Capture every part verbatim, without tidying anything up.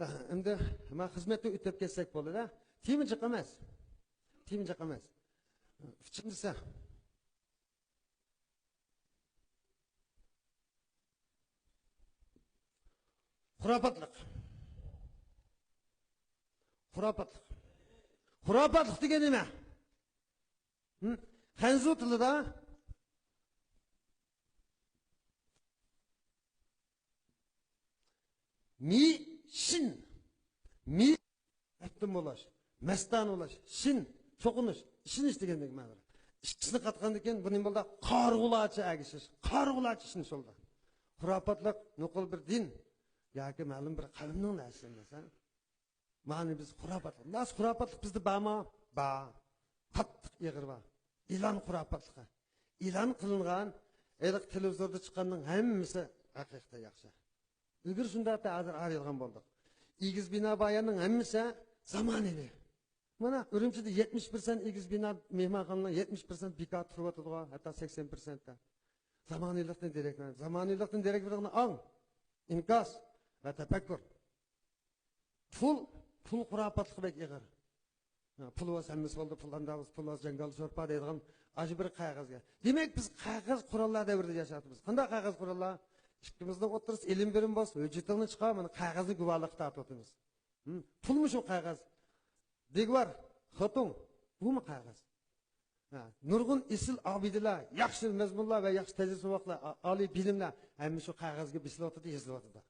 ئەمدى مانا خىزمەتتە ئۆتۈپ كەتسەك بولىدۇ. تېما جىق ئەمەس. تېما جىق ئەمەس. ئۈچىنچىسى. خۇراپاتلىق. خۇراپاتلىق. خۇراپاتلىق دېگەن نېمە؟ ھىم؟ خەنزۇ تىلىدا مى شىن. مى مەپتۇن بولاش، مەستانە بولاش، شىن، چوقۇنۇش، ئىشىنىش دېگەندەك مەنىدە. ئىشنى قاتقاندىن كېيىن بۇ نېمە بولدى؟ قارىغۇلارچە ئەگىشىش، قارىغۇلارچە ئىشىنىش بولدى. خۇراپاتلىق نوقۇل بىر دىن ياكى مەلۇم بىر قەۋمنىڭ نەرسىسى ئەمەس، ھە؟ مانا بىز خۇراپاتلىق. ناس خۇراپاتلىق بىزدە بارمۇ؟ بار. قاتتىق ئېغىر بار. ئېلان خۇراپاتلىقى. ئېلان قىلىنغان ھېلىقى تېلېۋىزوردا چىققاننىڭ ھەممىسى ھەقىقەتەن ياخشى. ئىلگىرى شۇنداق ئەتە، ھازىر ئايرىلغان بولدۇق. ئېگىز بىنا باياننىڭ ھەممىسى زامانىۋى. مانا ئۈرۈمچىدە يەتمىش پىرسەنت ئېگىز بىنا، مېھمانخانىنىڭ يەتمىش پىرسەنت بىكار تۇرۇۋاتىدىغۇ، ھەتتا سەكسەن پىرسەنت. زامانىۋىلىقتىن دېرەك بېرىدۇ. زامانىۋىلىقتىن دېرەك بېرىدىغان ئاڭ، ئىنكاس ۋە تەپەككۇر. پۇل، پۇل خۇراپاتلىقى بەك ئېغىر. ھە، پۇل بولسا ھەممىسى بولدى، پۇل ئاندا بولسا، پۇل بولسا جاڭگال شورپا دەيدىغان ئاشۇ بىر قەغەزگە. دېمەك، بىز قەغەز قوراللار دەۋرىدە ياشاۋاتىمىز. قانداق قەغەز قوراللار؟ ئىككىمىزنىڭ ئوتتۇرىسىدا ئىلىم بېرىم بولسا، ھۆججىتىڭنى چىقار، مانا قەغەزنى گۇۋاھلىققا تارتىۋاتىمىز. ھىم؟ پۇلمۇ شۇ قەغەز. دېگۋار، خوتۇڭ، بۇمۇ قەغەز. ھە، نۇرغۇن ئېسىل ئابىدىلەر، ياخشى مەزمۇنلار ۋە ياخشى تەجرىبىسى بولغانلار، ئا-، ئالىي بىلىملەر ھەممە شۇ قەغەزگە بېسىلىۋاتىدۇ، يېزىلىۋاتىدۇ.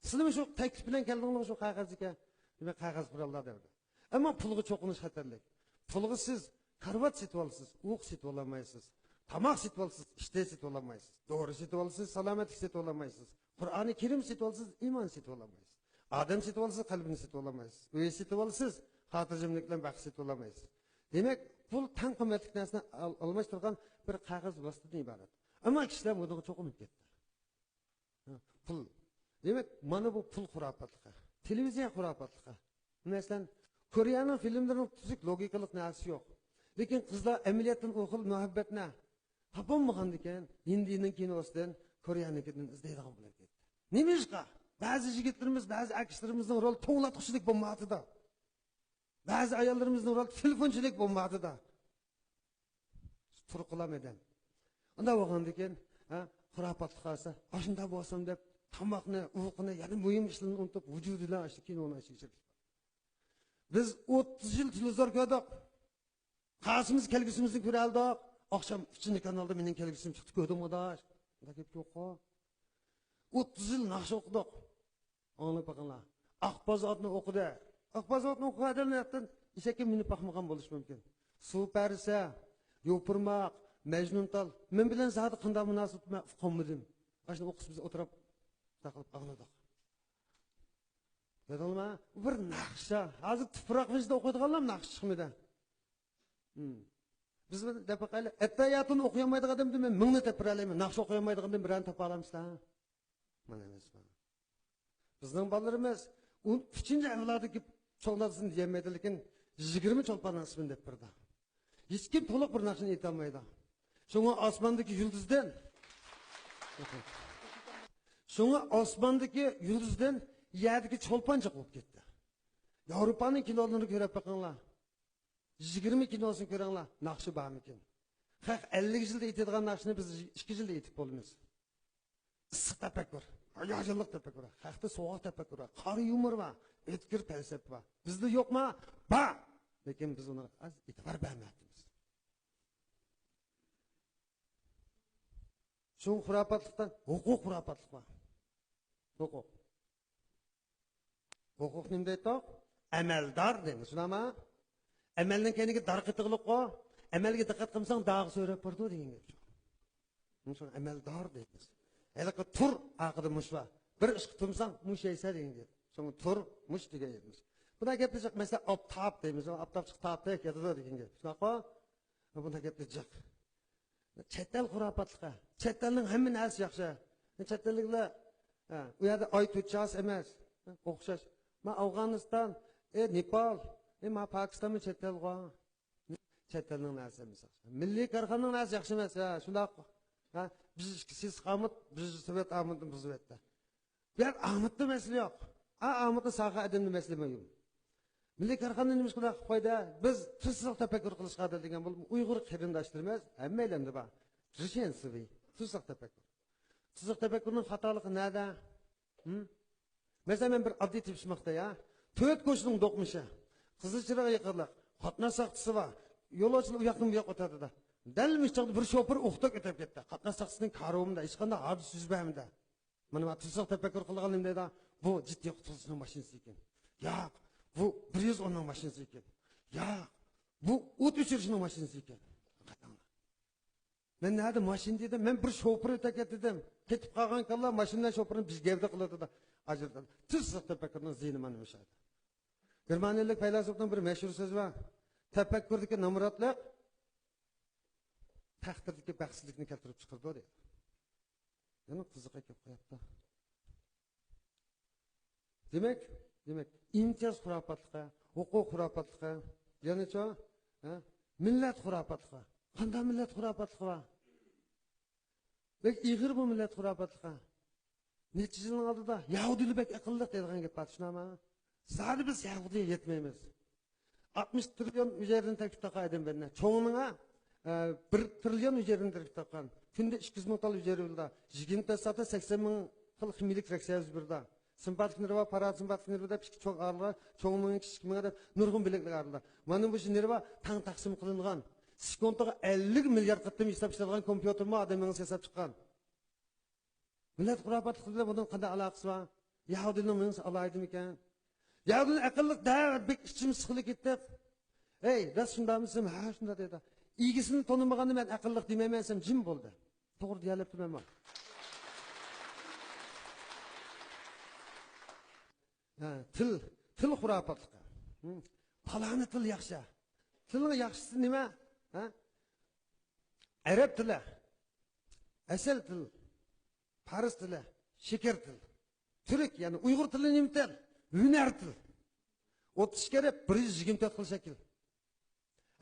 سىلىمۇ شۇ تەكلىپ بىلەن كەلدىڭلارمۇ شۇ قەغەزگە؟ دېمەك، قەغەز قوراللار دەۋرىدە. ئەمما پۇلغا چوقۇنۇش خەتەرلىك. پۇلغا سىز كارىۋات سېتىۋالىسىز، ئۇيقۇ سېتىۋالالمايسىز. تاماق سېتىۋالىسىز، ئىشتىھا سېتىۋالالمايسىز. دورا سېتىۋالىسىز، سالامەتلىك سېتىۋالالمايسىز. قۇرئانى كەرىم سېتىۋالىسىز، ئىمان سېتىۋالالمايسىز. ئادەم سېتىۋالىسىز، قەلبىنى سېتىۋالالمايسىز. ئۆي سېتىۋالىسىز، خاتىرجەملىك بىلەن بەخت سېتىۋالالمايسىز. دېمەك، پۇل تەڭ قىممەتلىك نەرسىنى ئال-، ئالماشتۇرغان بىر قەغەز ۋاسىتىدىن ئىبارەت. ئەمما كىشىلەر بۇنىڭغا چوقۇنۇپ كەتتى. ھە، پۇل. دېمەك، مانا بۇ پۇل خۇراپاتلىقى. تېلېۋىزىيە خۇراپاتلىقى. مەسىلەن، كورېيەنىڭ فىلىملىرىنىڭ تۈزۈك لوگىكىلىق نەرسىسى يوق. لېكىن قىزلار ئەمەلىيەتتىن ئۇ خىل مۇھەببەتنى تاپالمىغاندىكىن، ھىندىنىڭ كىنوسىدىن، كورېيەنىڭكىدىن ئىزدەيدىغان بولۇپ كەتتى. نېمىشقا؟ بەزى يىگىتلىرىمىز، بەزى ئەكتىسلىرىمىزنىڭ رولى توڭلاتقۇچىدەك بولمايۋاتىدۇ. بەزى ئاياللىرىمىزنىڭ رولى تېلېفونچىدەك بولمايۋاتىدۇ. تۇرقۇلام ئادەم. ئۇنداق بولغاندىكىن، ھە، خۇراپاتلىق قالسا، ئاشۇنداق بولسام دەپ، تاماقنى، ئۇيقۇنى، يەنە مۇھىم ئىشلارنى ئۇنتۇپ، ۋۇجۇدىنى ئاشۇ كىنونىڭ ئىچىگە چىقىپ. بىز ئوتتۇز يىل تېلېۋىزور كۆردۇق. قايسىمىز كەلگۈسىمىزنى كۆرەلىدۇق؟ ئاخشام ئۈچىنچى كانالدا مېنىڭ كەلگۈسۈم چىقتى، كۆردۈڭمۇ ئاداش؟ ئۇنداق گەپ يوققۇ. ئوتتۇز يىل ناخشا ئوقۇدۇق. ئاڭلاپ بېقىڭلار. ئاق بازارنى ئوقۇدى. ئاق بازارنى ئوقۇغان ئادەم ھەتتا ئېشەككە مىنىپ باقمىغان بولۇشى مۇمكىن. سۇ پەرىسى، يوپۇرماق، مەجنۇنتال، مەن بىلەن زادى قانداق مۇناسىۋىتى مەن ئۇقالمىدىم. ئاشۇنى ئوقۇسا بىز ئولتۇرۇپ، شۇنداق قىلىپ ئاڭلىدۇق. كۆردۈڭلارمۇ؟ بۇ بىر ناخشا. ھازىر تۇپراق بېشىدا ئوقۇيدىغانلار ناخشا چىقمىدى. ھىم. بىز بىر دەپ باقايلى. ئەتتەھىياتىنى ئوقۇيالمايدىغان ئادەمدىن مەن مىڭنى تېپىپ بېرەلەيمەن. ناخشا ئوقۇيالمايدىغاندىن بىرەرنى تاپالايمىز. مانا ئەمەسمۇ؟ بىزنىڭ بالىلىرىمىز ئون ئۈچىنچى ئەۋلادىكى چوڭ دادىسىنى دېيەلمەيدۇ، لېكىن يىگىرمە چولپاننىڭ ئىسمىنى دەپ بېرىدۇ. ھېچكىم تولۇق بىر ناخشىنى ئېيتالمايدۇ. شۇڭا ئاسماندىكى يۇلدۇزدىن، شۇڭا ئاسماندىكى يۇلدۇزدىن يەردىكى چولپان جىق بولۇپ كەتتى. ياۋروپانىڭ كىنولىرىنى كۆرۈپ بېقىڭلار. يىگىرمە كىنوسىنى كۆرۈڭلار، ناخشا بارمىكىن؟ خەق ئەللىك يىلدا ئېيتىدىغان ناخشىنى بىز ئىككى يىلدا ئېيتىپ بولىمىز. ئىسسىق تەپەككۇر، ھاياجانلىق تەپەككۇر بار، خەقتە سوغۇق تەپەككۇر بار، قارا يۇمۇر بار، ئۆتكۈر پەلسەپە بار. بىزدە يوقما؟ بار! لېكىن بىز ئۇنىڭغا ئاز ئېتىبار بەرمەيۋاتىمىز. شۇڭا خۇراپاتلىقتا ھوقۇق خۇراپاتلىق بار. ھوقۇق. ھوقۇق نېمە دەيتتۇق؟ ئەمەلدار دەيمىز، شۇنداقمۇ؟ ئەمەلنىڭ كەينىگە دار قېتىغلىققۇ، ئەمەلگە دىققەت قىلمىساڭ داغ سۆرەپ بارىدۇ دېگەن گەپ شۇ. شۇڭا ئەمەلدار دەيمىز. ھېلىقى تۇر، ئارقىدا مۇش بار. بىر ئىشقا تۇرمىساڭ مۇش يەيسەن دېگەن گەپ. شۇڭا تۇر، مۇش دېگەن گەپمىز. بۇنداق گەپنى جىق، مەسىلەن، ئاپتاپ دەيمىز. ئاپتاپ چىقىپ تارتىپ كېتىدۇ دېگەن گەپ. شۇنداققۇ؟ بۇنداق گەپنى جىق. چەت ئەل خۇراپاتلىقى. چەت ئەلنىڭ ھەممە نەرسىسى ياخشى. چەت ئەللىكلەر، ھە، ئۇ يەردە ئاي تۇتچاس ئەمەس. ئوخشاش. ما ئافغانىستان، ئە، نېپال، ئە، ما پاكىستانمۇ چەت ئەلغۇ. چەت ئەلنىڭ نەرسىسى ئەمەس. مىللىي كارخانىنىڭ نەرسىسى ياخشى ئەمەس. ھە، شۇنداق. ھە، بىز ئىككى سىس ئامۇت، بىز سوۋېت ئامۇتنى بۇزۇۋەتتى. بۇ يەردە ئامۇتتا مەسىلە يوق. ئا، ئامىتى ساخا ئادەمنى مەسىلە مۇھىم. مىللىي كارخانا نېمە ئىش قىلدى؟ قويدى، بىز تۈرسىزلىق تەپەككۇر قىلىشقا دېگەن بولۇپ، ئۇيغۇر قېرىنداشلىرىمىز ھەممەيلەندە بار. رىشەن سىۋى، تۈرسىزلىق تەپەككۇر. تۈرسىزلىق تەپەككۇرنىڭ خاتالىقى نەدە؟ ھىم؟ مەسىلەن، مەن بىر ئاددىي تېپىشماقتا، يا. تۆت كوچىنىڭ دوقمۇشى، قىزىل چىراغ يېقىنلىق، قاتناش ساقچىسى بار. يولۇچىلار ئۇ ياقتىن بۇ ياققا ئۆتەدۇ-دە. دەل مۇشۇ چاغدا بىر شوپۇر ئوقتەك ئۆتۈپ كەتتى. قاتناش ساقچىسىنىڭ كارى بولمىدى، ھېچقانداق ھادىسە يۈز بەرمىدى. مانا، مانا تۈرسىزلىق تەپەككۇر قىلغان نېمە دەيدۇ؟ بۇ جىددىي قۇتقۇزۇشنىڭ ماشىنىسى ئىكەن. ياق، بۇ بىر يۈز ئوننىڭ ماشىنىسى ئىكەن. ياق، بۇ ئوت ئۆچۈرۈشنىڭ ماشىنىسى ئىكەن. قاراڭلار. مەن نەدە ماشىنا دېدىم؟ مەن بىر شوپۇر ئۆتەكەت دېدىم. قېتىپ قالغان كاللا ماشىنا بىلەن شوپۇرنى بىز گەۋدە قىلىۋاتىدۇ. ئاجرىتىدۇ. تۈرسىزلىق تەپەككۇرنىڭ زىيىنى مانا مۇشۇ يەردە. گېرمانىيەلىك پەيلاسوپنىڭ بىر مەشھۇر سۆزى بار. تەپەككۇردىكى نامراتلىق تەقدىردىكى بەختسىزلىكنى كەلتۈرۈپ چىقىرىدۇ، دەيدۇ. يەنە قىزىقى كەپ قوياپتۇ. دېمەك، دېمەك، ئىمتىياز خۇراپاتلىقى، ھوقۇق خۇراپاتلىقى، يەنىچۇ، ھە؟ مىللەت خۇراپاتلىقى. قانداق مىللەت خۇراپاتلىقى بار؟ بەك ئېغىر بۇ مىللەت خۇراپاتلىقى. نەچچە يىلنىڭ ئالدىدا يەھۇدىيلار بەك ئەقىللىق دەيدىغان گەپ بار، چۈشىنەما؟ زادى بىز يەھۇدىيغا يەتمەيمىز. ئاتمىش تىرىليون ھۈجەيرىدىن تەركىب تاپقان ئادەم بەندە. چوڭىنىڭ، ئە، بىر تىرىليون ھۈجەيرىدىن تەركىب تاپقان. كۈندە ئىككى يۈز مىڭ تال ھۈجەيرە بولىدۇ. يىگىرمە تۆت سائەتتە سەكسەن مىڭ خىل خىمىيىلىك رېئاكسىيە يۈز بېرىدۇ. سىمپاتىك نېرۋا، پاراسىمپاتىك نېرۋا دەپ ئىككى چوڭ ئاغرىلار، چوڭ مېڭە، كىچىك مېڭە دەپ نۇرغۇن بۆلەكلەر ئاغرىلار. مانا مۇشۇ نېرۋا تەڭ تەقسىم قىلىنغان. سېكۇنتىغا ئەللىك مىليارد قېتىم ھېساب ئىشلەيدىغان كومپيۇتېرمۇ ئادەم مېڭىسى ھېساب چىققان. مىللەت خۇراپاتلىقى بىلەن بۇنىڭ قانداق ئالاقىسى بار؟ يەھۇدىينىڭ مېڭىسى ئالاھىدىمىكەن؟ يەھۇدىينىڭ ئەقىللىق دەۋر بەك ئىچىمىز سىقىلىپ كەتتى. ئەي، راست شۇنداقمۇ دېسەم، ھە، شۇنداق دەيدۇ. ئىگىسىنى تونۇمىغاننى مەن ئەقىللىق دېمەيمەن دېسەم، جىم بولدى. توغرا دېيەلەپتىمەنمۇ؟ ھە، تىل، تىل خۇراپاتلىقى. ھە؟ پالانى تىل ياخشى. تىلنىڭ ياخشىسى نېمە؟ ھە؟ ئەرەب تىلى، ئەسەل تىل، پارس تىلى، شېكەر تىل. تۈرك، يەنى ئۇيغۇر تىلى نېمە تىل؟ ھۈنەر تىل. ئوتتۇز ئىككى ئەرەب، بىر يۈز يىگىرمە تۆت خىل شەكىل.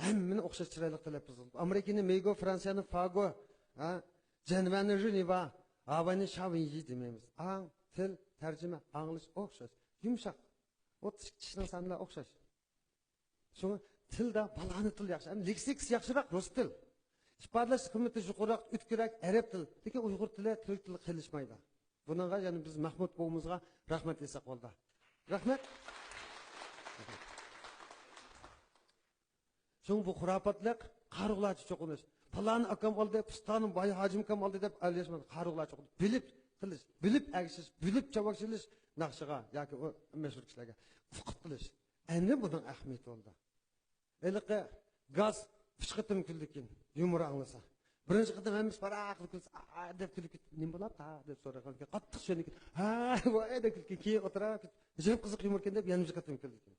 ھەممىنى ئوخشاش چىرايلىق تەلەپپۇز قىلىپ. ئامېرىكىنى مېگو، فرانسىيەنى فاگو، ھە؟ جەنۋەنى رىنىۋا، ھاۋاينى شاۋىنيى دېمەيمىز. ئاڭ، تىل، تەرجىمە، ئاڭلىش ئوخشاش. يۇمشاق. ئوتتۇز ئىككى چىشنىڭ سانلىرى ئوخشاش. شۇڭا تىلدا بالانى تىل ياخشى. ئەمدى لېكسىكىسى ياخشىراق رۇس تىل. ئىپادىلەش قىممىتى يۇقىرىراق، ئۆتكۈررەك ئەرەب تىل. لېكىن ئۇيغۇر تىلى، تۈرك تىلى قېلىشمايدۇ. بۇنىڭغا يەنە بىز مەھمۇد بوۋىمىزغا رەھمەت دېسەك بولىدۇ. رەھمەت. شۇڭا بۇ خۇراپاتلىق قارىغۇلارچە چوقۇنۇش. پالان ئاكام ئالدى، پۇستانىم باي ھاجىم ئاكام ئالدى دەپ ئەلياشمايدۇ. قارىغۇلار چوقۇنۇش. بىلىپ قىلىش، بىلىپ ئەگىشىش، بىلىپ چاۋاك چېلىش ناخشىغا ياكى ئۇ مەشھۇر كىشىلەرگە ئۇقۇپ قىلىش. ئەنە بۇنىڭ ئەھمىيىتى بولىدۇ. ھېلىقى گاز ئۈچ قېتىم كۈلدىكىن يۇمۇر ئاڭلىسا. بىرىنچى قېتىم ھەممىسى پاراققىدە كۈلسە، ئا، ئا دەپ كۈلۈپ كېتىپ، نېمە بولاپتۇ دەپ سورىغان كېيىن، قاتتىق چۈشەندىكىن، ھە، ۋاي دەپ كۈلكىن، كېيىن ئولتۇرۇپ كېتىپ، ئەجەب قىزىق يۇمۇركەن دەپ يەنە بىر قېتىم كۈلدىكىن.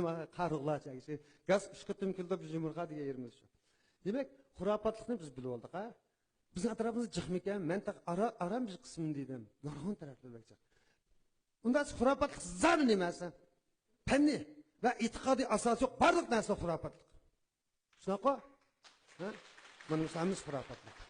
مانا قارىغۇلارچە ئەگىشى. گاز ئۈچ قېتىم كۈلدى بىز يۇمۇرغا دېگەن يېرىمىز شۇ. دېمەك، خۇراپاتلىقنى بىز بىلىۋالدۇق، ھە؟ بىزنىڭ ئەتراپىمىزدا جىقمىكەن، مەن تېخى ئارا-، ئاران بىر قىسمىنى دېدىم. نۇرغۇن تەرەپلەر بەك جىق. ئۇنداق خۇراپاتلىق زادى نېمە ئەسلى؟ پەننىي ۋە ئېتىقادىي ئاساسى يوق بارلىق نەرسە خۇراپاتلىق. شۇنداققۇ؟ ھە؟ مانا مۇشۇ ھەممىسى خۇراپاتلىق.